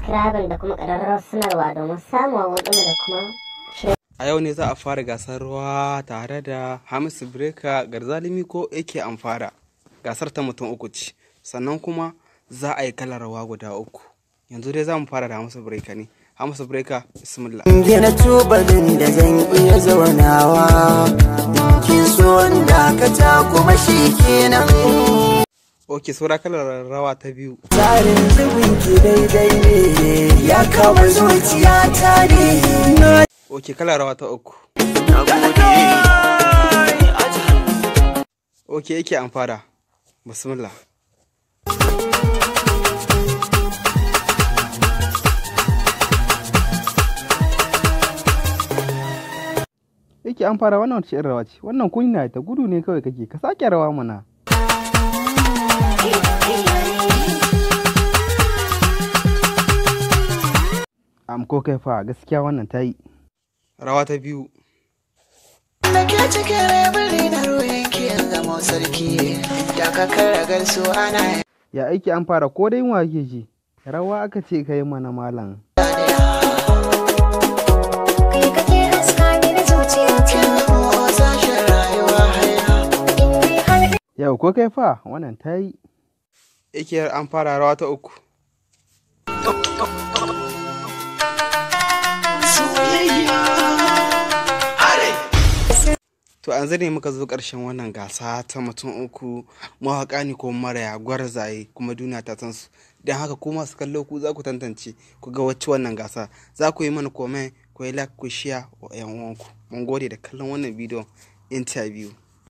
Subscribing da kuma ƙararrawar sanarwa domin samun waƙoƙinmu da kuma A yau ne za a fara gasar ruwa tare da Hamisu Breaker, Garzalimi ko AK Amfara. Gasar ta mutum uku ce, sannan kuma za a yi kalar rawa guda uku. Yanzu dai za mu fara da Hamisu Breaker ne. Hamisu Breaker, bismillah. Gina tubalin da zan iya zaunawa, kin so dakata kuma shi kenan. Ok, saura kalar rawa ta biyu. Tsarin zubin ki daidai ne, ya kama zuciya ta ne. Ok, kalar rawa ta uku. Ok, AK Amfara, bismillah. Yake an fara wannan wace irin rawa ce? Wannan kunya ta gudu ne kawai kake, ka sake rawa mana. Am ko kai fa, gaskiya wannan ta yi. Rawa ta biyu. Nake cikin rebiri na ruhin ki zama sarki da ka karagar su ana. Ya aiki an fara, ko dai wa ke ji? Rawa aka ce ka yi mana, malam. Kai kake haska mini zuciyata. Sashen rayuwa haina. In dai har Yau ko kai fa, wannan ta yi. Yake an fara rawa ta uku. Soyayya. To, yanzu ne muka zo ƙarshen wannan gasa ta mutum uku, mawaƙa ne ko maraya gwarzaye, kuma duniya ta san su. Don haka ku masu kallo, ku za ku tantance ku ga wacce wannan gasa. Za ku yi mana comment, ku yi like, ku share wa 'yan uwanku. Mun gode da kallon wannan bidiyon interview.